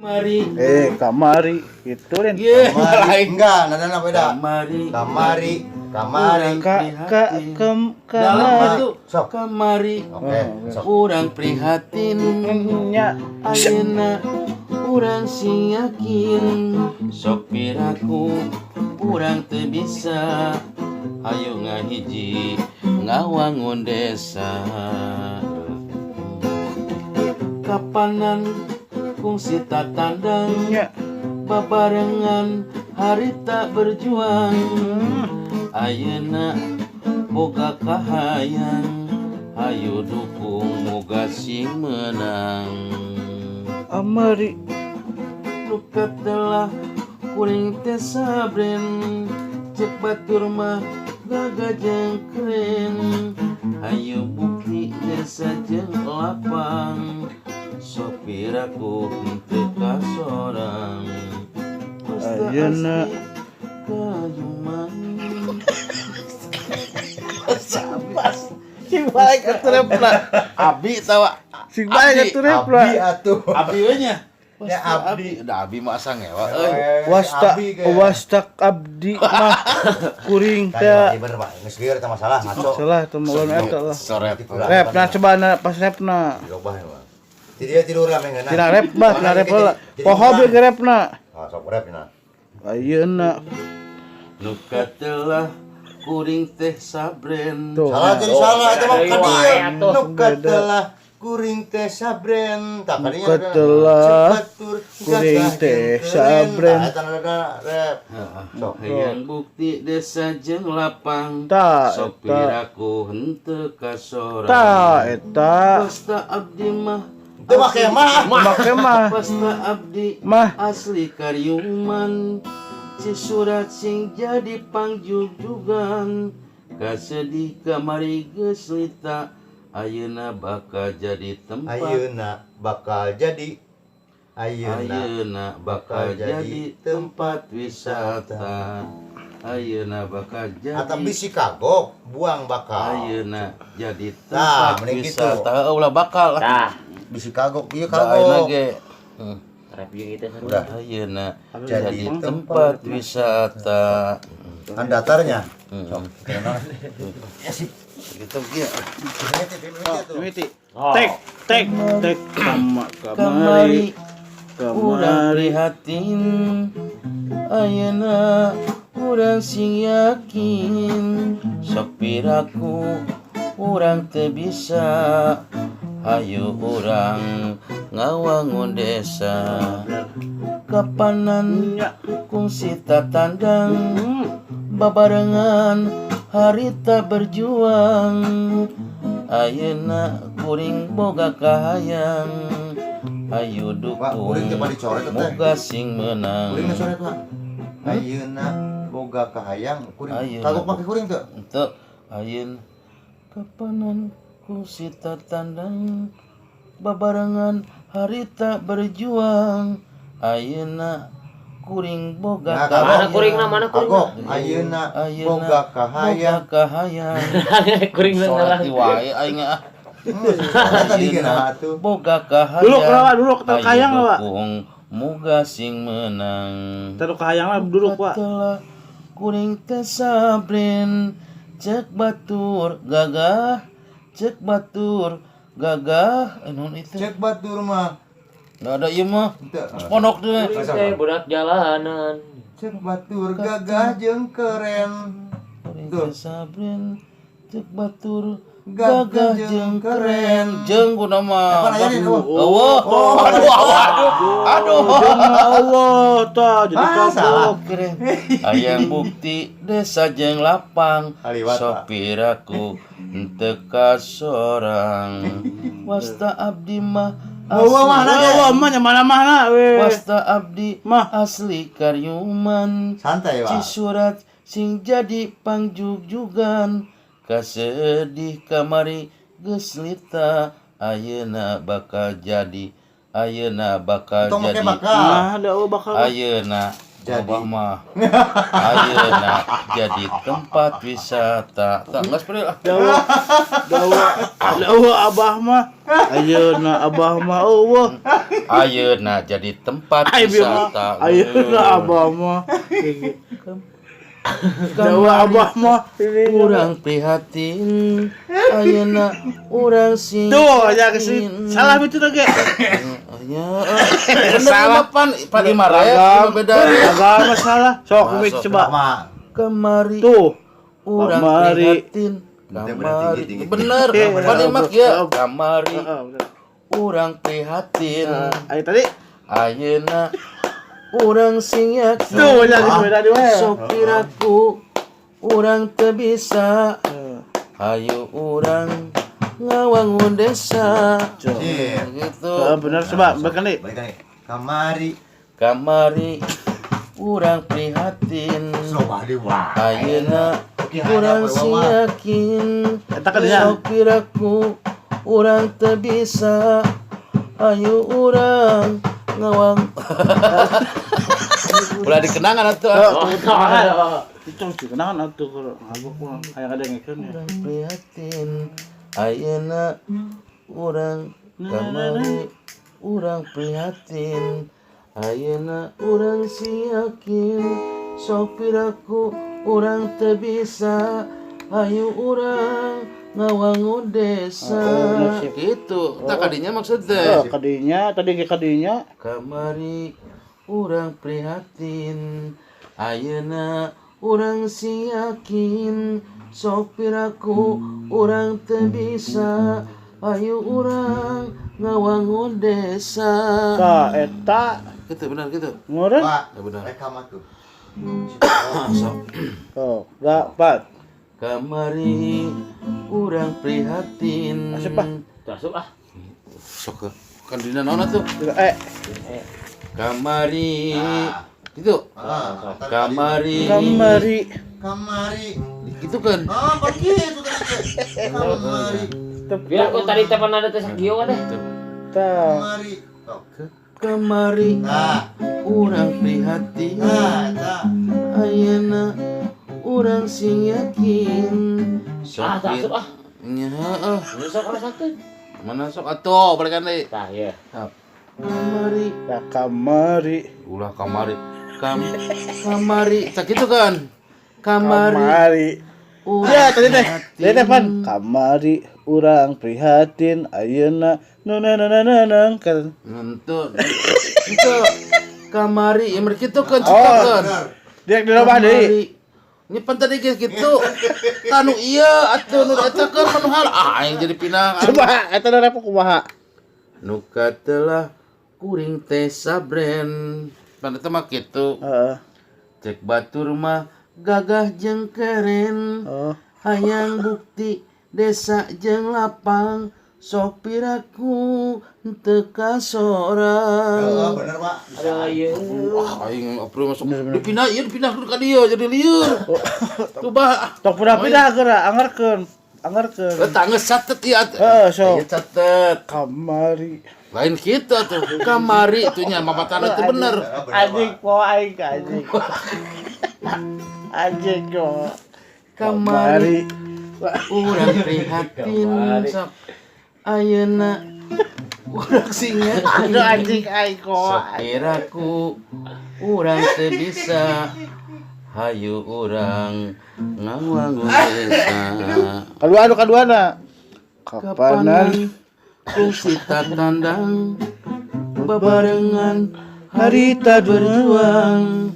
Mari. Eh, kamari itu Ren. Ye, Kamari. Enggak, nadana beda. Kamari. Kamari, kamari. Ka ka kem Dalam kamari. itu Sok. kamari. Oke, sok. Urang prihatin. Nya. Ayeuna urang sing yakin, sok piraku urang teu bisa, hayu ngahiji ngawangun desa. Kapanan kungsi tatandang, Nya. Babarengan harita berjuang, ayeuna boga kahayang, hayu dukung moga sing menang. Amari. Nu katelah kuring teh sabren, cek batur mah gagah jeung keren, hayu bukti desa jeung lapang, sok piraku henteu kasorang. Wasta Ayeuna. asli Kayuman. Sing baik atuh repna. Abi tawa. Sing baik atuh repna. Abdi atuh. Abi we nya. Ya, Wasta abdi. Abi. Da abi mah asa ngewa euy. Eh, Wasta abdi ge. Wasta abdi mah kuring Tanya, teh. Pak, bener, Pak. Geus lieur eta masalah ngaco. Salah tuh mau eta lah. Soret. Rep nah coba na pas repna. Dirobah ya, Pak. Jadi dia tidur lah mengeuna. Tina rep bah, tina rep heula. Poho ge repna. Ah, sok rep nah. Ayeuna. Nu katelah kuring teh sabren. Tuh. Salah jadi salah eta mah Deui ka wae dieu. atuh. Nu katelah kuring teh sabren. Tah kadinya Nu katelah kuring teh sabren. Tah eta nada rep. Sok. Hayang bukti desa jeung lapang. Ta, Sok eta. piraku henteu kasorang. Ta eta. Wasta abdi mah. Teu make mah. Make mah. Wasta abdi Mah. asli Kariuman, Cisurat sing jadi pangjugjugan, kasedih kamari geus lita, ayeuna bakal jadi tempat. Ayeuna bakal jadi, ayeuna Ayeuna bakal jadi tempat wisata, ayeuna bakal jadi. Atau bisi kagok buang bakal. Ayeuna jadi Tah, tempat mending gitu. wisata. Ulah bakal. Tah, Bisi kagok ieu Da ayeuna kagok. ge. Rap jeung itu seru. Udah. Ayeuna Jadi jadi tempat wisata. Kan datarnya. Sok. Ya sip. Gitu kieu. Mimiti, mimiti tuh. Mimiti. Oh. Tek tek tek kama Kamari kamari urang kamari. Prihatin, ayeuna urang sing yakin, sok piraku urang teu bisa, hayu urang ngawangun desa. Kapanan kungsi tatandang, babarengan harita berjuang, ayeuna kuring boga kahayang, hayu Pak, kuring dukung teh dicoret teh. Moga sing menang. Kuring teh coret, Pak. Ayeuna boga kahayang kuring. Ayeuna. Kagok make kuring teu? Untuk ayeuna kapanan kungsi tatandang, babarengan harita berjuang, ayeuna kuring boga Nah, kahayang. Mana kuringna, mana kuringna? Kagok ayeuna Ayeuna boga kahayang. boga kahayang. Kuring Sholat salah. di wae aing ah. Tadi gena atuh. Boga kahayang. Dulu kenapa dulu kita kahayang Ayo lah, Pak. dukung muga sing menang. Taruh kahayang lah duduk, Pak. Katelah kuring teh sabren, cek batur gagah, cek batur gagah, eh naon itu? Cek batur mah. Nggak ada ieu mah. Teu. Pondok teh. Kuring teh budak jalanan. Cek batur gagah jeung keren. Kuring Tuh. teh sabren, cek batur gagah gagah jeung jeung keren. keren, jeung guna mah. Apa aya nih? Eueuh. Aduh, aduh, aduh. Jangan Allah ta jadi Ah, kagok. salah. Keren. Hayang bukti desa jeung lapang. Aliwat, Pak. Sopir aku henteu kasorang. Wasta abdi mah Bawa mana ge? Wah, mah mana-mana we. Wasta abdi Mah. asli Kariuman. Santai, Pak. Cisurat sing jadi pangjugjugan, kasedih kamari geus lita, ayeuna bakal jadi, ayeuna bakal Tong make jadi. bakal. Nah, da oh bakal. Ayeuna Jadi. Abah mah ayeuna jadi tempat wisata. Tak geus, Pril, ah. Dawa dawa dawa abah mah. Ayeuna abah mah eueuh. Ayeuna jadi tempat Ai bieu mah. wisata. Ayeuna abah mah. Dawa abah mah. Urang prihatin ayeuna urang sing Tuh, ya ke salah itu lagi. Ya, salah pan pan lima rep, lima beda. Agama salah. Sok kumaha Masuk. coba. Sama. Kemari Tuh. urang Kamari. prihatin. Bener, Kamari. tinggi, tinggi. Bener, pan lima ya. Kamari Heeh, bener. urang prihatin. Ayo tadi. Ayeuna urang sing yakin. Tuh, ya geus beda di wae. Sok piraku urang teu bisa. Ayo urang ngawangun desa. Sip. Gitu. Heeh, bener coba balik deui. Balik lagi. Kamari. Kamari urang prihatin. Sok di wah. Ayeuna Oke, urang ada apa, sing Mama? yakin. Eta ka dinya. Sok piraku urang teu bisa. Ayo urang ngawang. Ulah dikenangan atuh. Oh, aduh. Itu dikenangan atuh kalau ngabuk mah hayang ada ngekeun ya. Urang prihatin ayeuna urang kamari urang prihatin ayeuna urang sing yakin sok piraku urang teu bisa ayo urang ngawangun desa. Oh, bener sih. Gitu tak kadinya maksudnya. Oh, kadinya tadi ge kadinya. Kamari urang prihatin ayeuna urang sing yakin sok piraku urang teu bisa ayo urang ngawangun desa. Ka eta Gitu benar gitu. ngurang. Pak, Ya benar. rekam atuh. Sok. Oh, gapat. Kamari urang prihatin. Asup, ah. Tuh, asup ah. Sok kan dina naon atuh? Eh, Kamari gitu. Ah, Kamari. Kamari. Kamari. Gitu kan. Ah, begitu tadi. Kamari. Biar aku tadi tepan ada teh sakieu kan teh. Tah. Kamari. Sok. Kamari Nah, urang prihatin nah, nah. ayeuna urang sing yakin. Ah, tak asup ah. Nya heeh. Nu sok rasakeun. Mana sok atuh balikan deui. Tah, ya. Kamari. Tah kamari. Ulah kamari. Kamari sakitu kan. Kamari. Kamari. Urang Ya tadi teh. Tadi teh pan prihatin. kamari urang prihatin ayeuna nu na na na na na kan. Henteu. Henteu. Kamari ya mereka kitu kan Oh. ciptakeun. Dia dirobah deui. Ini pan tadi geus kitu. Tanu ieu atuh nu eta kan manu hal ah aing jadi pindah. Coba eta nu repot kumaha? Nu katelah kuring teh sabren. Pan eta mah kitu. Heeh. Cek batur mah gagah jeung keren. Oh. Hayang bukti desa jeung lapang sok piraku teu kasorang. Oh, bener, Pak. Aduh, ieu. Wah, aing april masuk. Dipindah ieu dipindah ka dieu jadi lieur. Tuh bah. Tok pindah-pindah geura anggarkeun. Anggarkeun. Eta geus catet ieu atuh. Heeh, sok. Ieu catet. Kamari. Lain kita tuh. Kamari itu nya mapatana itu bener. Bener, Anjing Pak. po aing anjing. Anjing kok. Kamari urang prihatin sok ayeuna urang sing Aduh anjing aing kok. Sok piraku urang teu bisa hayu urang ngawangun desa. Kadua anu kaduana. Kapanan Kapanan kungsi tandang babarengan harita berjuang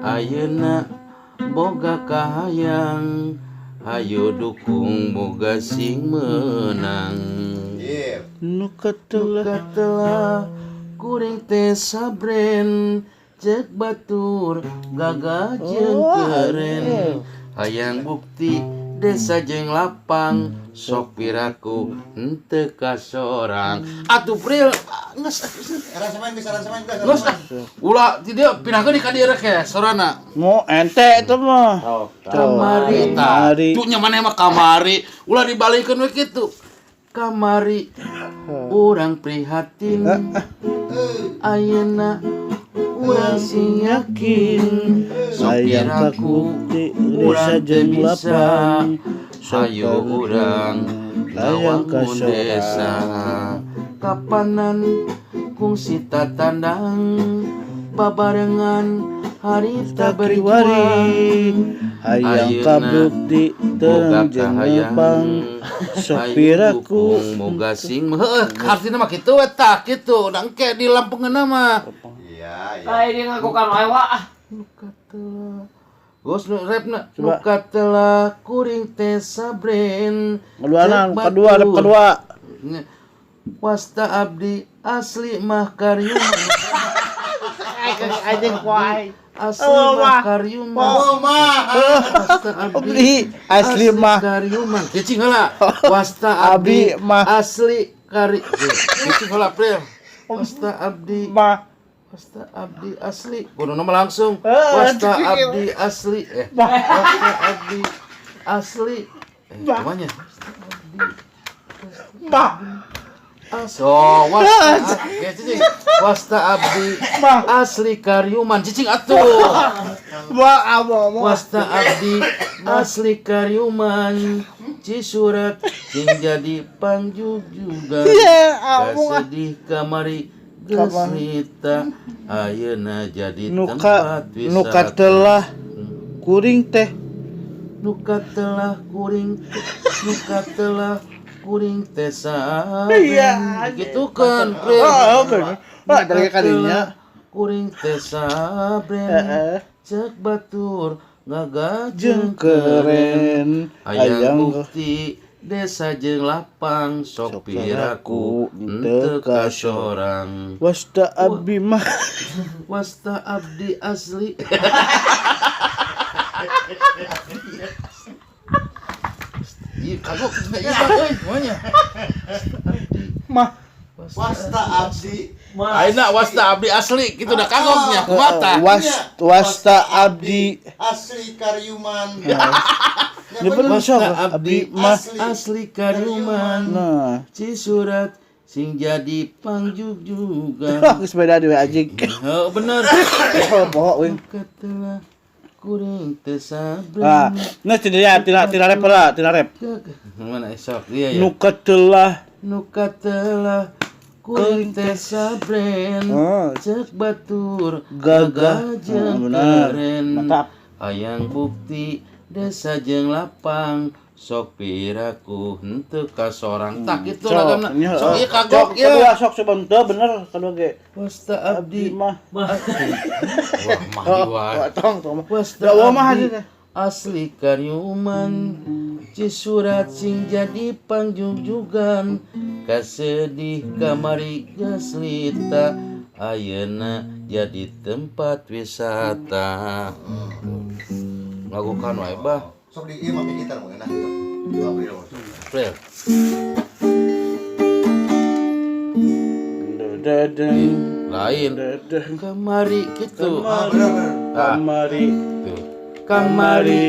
ayeuna boga kahayang hayu dukung boga sing menang. Iya. Nu katelah Katelah kuring teh sabren cek batur gagah jeung keren hayang bukti desa jeung lapang sok piraku henteu kasorang atuh Pril geus. Aransemen geus, aransemen geus. Geus ah. Ulah ti dieu pindahkeun di ka dieu rek ya sorana. Ngo ente itu mah. Oh, Kamari tah. Kamari. Tuh nya maneh mah kamari. Ulah dibalikeun we kitu. Kamari urang prihatin ayeuna urang sing yakin. Sok Hayang piraku kabukti desa urang teu jeung bisa. lapang. Hayu urang Layang ngawangun desa. kasorang. Kapanan kungsi tatandang babarengan harita berjuang. Takiwari hayang Ayeuna kabukti boga terang jeung kahayang. lapang. Sok Hayu piraku dukung moga sing heuh artina mah kitu we tah kitu da engke di lampungeunna mah. Iya, iya. Lain dia ngakukan wae wa ah. Nu katelah Gos nu repna nu Coba. katelah kuring teh sabren. Kedua, Cek kedua, rep batur. kedua. Nya. Wasta abdi asli mah karyuman. Anjing wae. Asli Oh, mah mah. karyuman. Oh, mah. Wasta abdi Abdi asli mah karyuman. Cicing heula. Wasta abdi Abdi mah. asli kari. Cicing heula Pril. Wasta abdi mah Wasta abdi asli. Kudu nama langsung. Eh, Wasta abdi asli. Wasta abdi asli. Kumanya? mah So, wasta abdi, cicing. Wasta abdi mah asli karyuman. Cicing atuh. mah abo mah. Wasta abdi asli karyuman. Cisurat sing jadi pangjugjugan. Iya, abo mah. Kasedih kamari geus lita ayeuna jadi Nuka tempat nuka wisata. telah kuring teh Nuka telah kuring nuka telah kuring teh saben. Iya, Gitu kan, Pril. Oh, bener. Wah, dari Nuka kadinya. telah kuring teh saben. Heeh. Cek batur Jeung ngagajeng keren. keren Hayang hayang bukti desa jeung lapang sok Sok piraku piraku henteu henteu kasorang. Wasta abdi mah Wasta abdi asli. Iya, kagok cenah ieu bang euy, kumaha mah Wasta abdi. Ayeuna wasta abdi asli kitu da kagoknya kumaha tah? Was wasta abdi Asli karyuman. Ya bener sok Wasta abdi abdi mah asli karyuman. nah Cisurat sing jadi pangjugjugan. geus beda deui anjing. Heuh bener. Oh, poho euy. Katelah kuring teu sabren. Ah, nah tidak ya, tidak tidak rep lah, tidak rep. Mana esok iya ya. Nu katelah Nu katelah kuring teh sabren. Oh. Cek batur Gagah. gagah jeung Oh, benar. keren. Mantap. Hayang bukti desa jeung lapang sok piraku henteu kasorang. Tak kitu lagamna. nya, Sok eh. ieu kagok Sok, ieu. kedua sok coba henteu bener kedua ge. Wasta Abdi abdi mah. Wah, mah Oh, wae. oh, tong tong. Wasta Da mah abdi hasilnya. asli karyuman Cisurat sing jadi pangjugjugan Kasedih kamari geus lita Ayeuna jadi tempat wisata. Lagukan wae bah. Sok di ieu make gitar mah enak gitu. April. Pril. Dedeng. Lain Dedeng. kamari gitu. Ah, bener bener. Kamari. Tuh. Kamari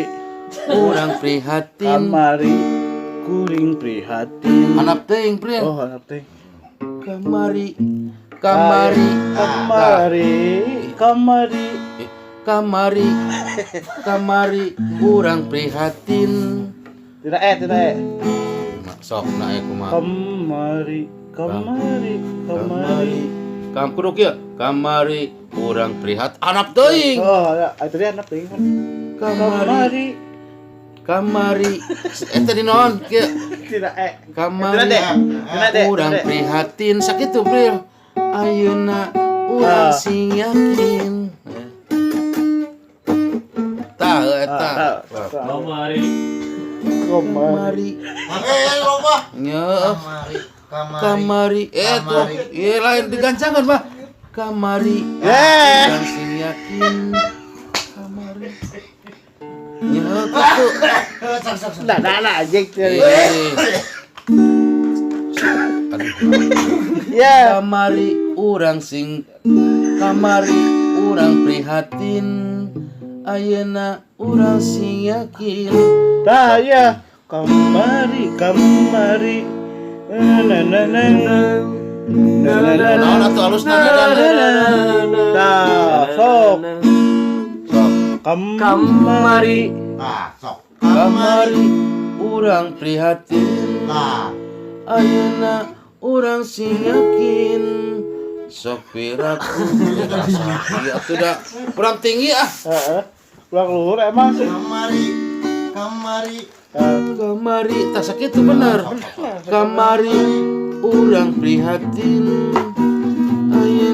urang prihatin. Kamari kuring prihatin. Hanap teuing Pril. Oh, hanap teh. Kamari kamari Kamari, kamari. Kamari kamari urang prihatin. Tidak eh, tidak eh. Sok na kumaha. Kamari, kamari, kamari. Kam kudu kieu. Kamari urang prihat hanap teuing. Oh, ya, itu dia hanap teuing. Kamari Kamari. kamari eta di naon kieu. Tidak eh. Kamari Tidak deh. Tidak deh. urang prihatin sakitu Pril. Ayeuna urang Ah. sing yakin. Tah eta. Kamari. Kamari. Kamari Eh, loba. nya Kamari, kamari. kamari tuh Kamari. ieu lain digancangan mah kamari Eh. urang sing yakin kamari nya kitu. Sok sok sok. Nah, nah, nah, anjing. Eh. Aduh. Ya. Kamari urang sing kamari urang prihatin ayeuna urang sing yakin. Tah ya. Kamari, kamari. Na na na na. Na na na. Naon atuh alusna na na. Tah. Sok. Sok. Kamari. Nah, sok. Kamari urang prihatin. Nah, Ayeuna urang sing yakin. Sok piraku. Iya atuh da kurang tinggi ah. Heeh. Kurang luhur emang sih. Kamari, kamari. Kamari tah sakitu bener. Kamari urang prihatin. Ayeuna